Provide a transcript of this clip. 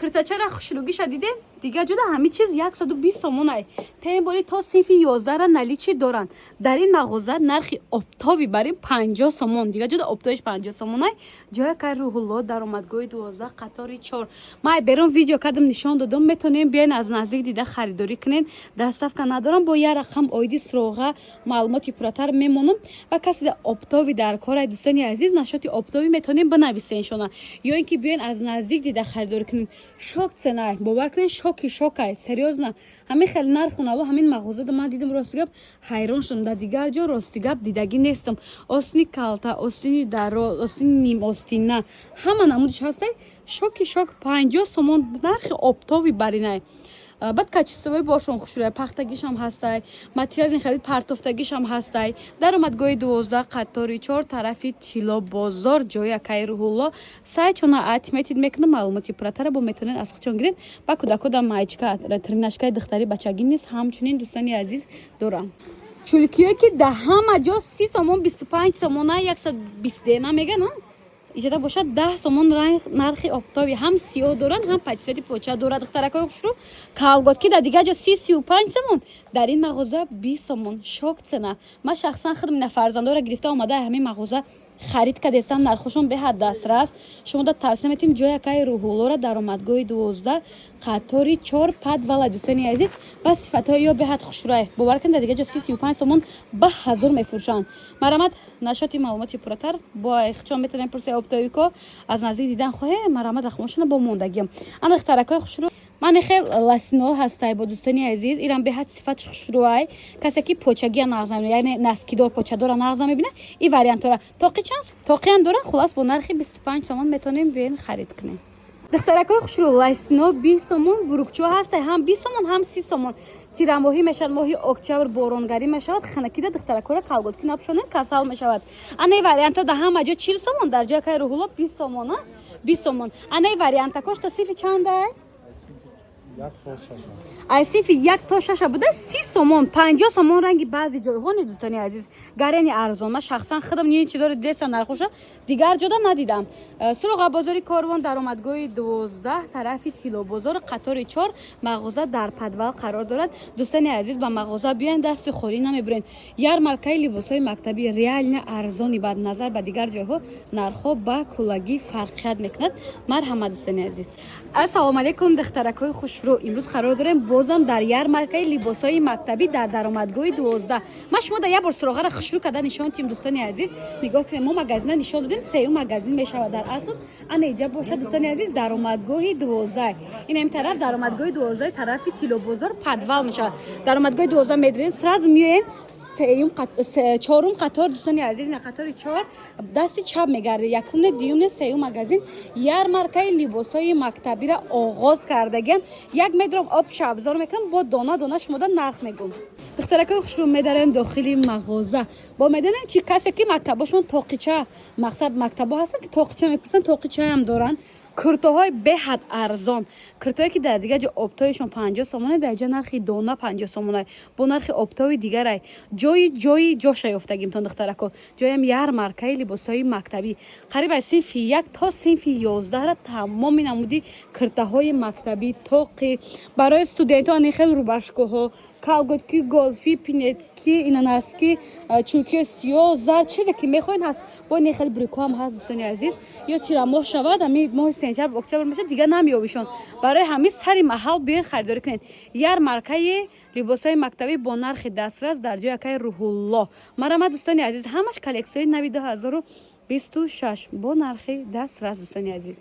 Киртачара хушругиша дидем. Дигар ҷода ҳамин чиз 120 сомонай. Тем более то синфи 11-ра наличие доранд. Дар ин мағоза нархи оптовый бари 50 сомон. Дигар ҷода оптовиш 50 сомонай. Ҷоя кай Рӯҳулло, даромадгоҳи 12, қатори 4. Ман берун видео кардам, нишон додам. Метонем биёен, аз наздик дида харидорӣ кунед. Доставка надорам. Бо як рақам оиди суроға маълумоти пурратар мемонам. Ва касе оптовый дар корай, дӯстони азиз, нашоти оптовый метонем бинависен шона, ё ин ки биёен, аз наздик дида харидорӣ кунед. Шок цена, бовар кунед, шоки шокай, серьёзно. Ҳамин хеле нарху наво ҳамин мағозада ман дидам, рости гап, ҳайрон шудам. Дар дигар ҷо, рости гап, дидагӣ нестам. Остини калта, остини дароз, остини нимостина, ҳама намудиш ҳастай. Шоки шок, 50 сомон нархи оптовый баринай. Баъд качествои бошон хушрӯя, пахтагишам ҳастай, материали харид партофтагишам ҳастай. Даромадгоҳи 12, қатори 4, тарафи Тилло бозор, ҷои акаи Рӯҳулло. Сайтшона отметить мекунам, маълумоти пурратара бо метавонед аз худшон гиред. Ба кӯдакода маечка, тренажкаи духтари, бачагӣ низ ҳамчунин, дӯстони азиз, дорам. Чулкиё, ки дар ҳама ҷо 30 сомон, 25 сомона, 120 дена меган, иҷода бошад 10 сомон нархи оптовый. Ҳам сиёҳ доранд, ҳам под цвети поча дорад. Духтаракои хушрӯ, колготки дар дигар ҷо 30-35 сомон, дар ин мағоза 20 сомон. Шок цена. Ман шахсан худам ина фарзандора гирифта омада, ҳамин мағоза харид кардестам. Нархошон беҳад дастрас. Шумо да тавсия метем ҷои акаи Рӯҳуллоро, даромадгоҳи 12, қатори 4, подвала. Дӯстони азиз, ва сифатҳои ё беҳад хушрӯй. Бовар кунед, дар дигар ҷо 30-35 сомон ба ҳазор мефурӯшанд. Марамат, нашоти маълумоти пурратар бо ихчон метавонем пурсед. Оптовико аз наздик дидан хоҳем, марамат, рахмошона бо мондагиам. Ана, духтаракҳои хушрӯ, ман хел лосино ҳастай бо, дӯстони азиз, ирам беҳад сифатш хушрӯай. Касе ки почагия нағз намебина, яъне носкидор, почадора нағз намебина, ин вариантора тоқи чанд тоқиам доран. Хулас, бо нархи 25 сомон метавонем биёен, харид кунем. Духтаракҳои хушрӯ, лосино 20 сомон, брюкчо ҳастай, ҳам 20 сомон, ҳам 30 сомон. Тирамоҳӣ мешавад, моҳи октябр, боронгарӣ мешавад, ханакида духтаракҳоро колготки напӯшонем, касал мешавад. Анаи вариантҳо дар ҳама ҷо 40 сомон, дар ҷои акаи Рӯҳулло 20 сомон, 20 сомон. Анаи вариантакош то синфи чандай? 1 то 6. Ай синфи 1 то 6 буда 30 сомон, 50 сомон ранги баъзе ҷойҳо не. Дӯстони азиз, гарени арзон. Ман шахсан худам ин чизоро дидестам, нархоша дигар ҷода надидам. Суроға бозори Корвон, даромадгоҳи 12, тарафи Тиллобозор, қатори 4, мағоза дар подвал қарор дорад. Дӯстони азиз, ба мағоза биёен, дасти холӣ намебурен. Ярмаркаи либосҳои мактабӣ реально арзони, бад назар ба дигар ҷойҳо нархҳо ба куллагӣ фарқият мекунад. Марҳамат, дӯстони азиз. Ассалому алайкум, духтаракҳои хушрӯ. Имрӯз қарор дорем бозам дар ярмаркаи либосҳои мактабӣ дар даромадгоҳи 12. Ман шумо дар як бор суроғаро хушрӯ карда нишон тим. Дӯстони азиз, нигоҳ кунем, мо магазина нишон додем, сеюм магазин мешавад дар асл. Ана иҷа бошад, дӯстони азиз, даромадгоҳи 12. Ин ҳамин тараф даромадгоҳи 12, тарафи Тиллобозор, подвал мешавад. Даромадгоҳи 12 медорем, сразу меоем, сеюм, чорум қатор, дӯстони азиз, на, қатори 4, дасти чап мегардед. Якум не, дуюм не, сеюм магазин. Ярмаркаи либосҳои мактабиро оғоз кардагиан. Як медром об шабзор мекунам, бо дона дона шумода нарх мегӯм. Духтаракои хушрӯ, медарем дохили мағоза, бо медонем чи касе ки мактабошон тоқича, мақсад, мактабҳо ҳастанд, ки тоқича мепурсанд, тоқичаам доранд. Куртоҳои беҳад арзон, куртое ки дар дигар ҷо оптовишон 50 сомона, дар ҷа нархи дона 50 сомона, бо нархи оптовый дигарай. Ҷои ҷоша ёфтагимтон, духтарако. Ҷоям ярмаркаи либосҳои мактабӣ, қариб аз синфи 1 то синфи 11-ра тамоми намуди киртаҳои мактабӣ, тоқи барои студентҳо, ани хел рубашкаҳо, колготки голфи, пинетки, инанаски, чулки сиёҳ, зард, чизе ки мехоҳед ҳаст. Бо ин хел брюкҳоам ҳаст, дӯстони азиз. Ё тирамоҳ шавад, ами моҳи сентябр, октябр мешавад, дигар намеёбишон. Барои ҳамин сари маҳал биёен, харидорӣ кунед. Ярмаркаи либосҳои мактабӣ бо нархи дастрас дар ҷои акаи Рӯҳулло. Марама, дӯстони азиз, ҳамаш коллексияи нави 2026 бо нархи дастрас, дӯстони азиз.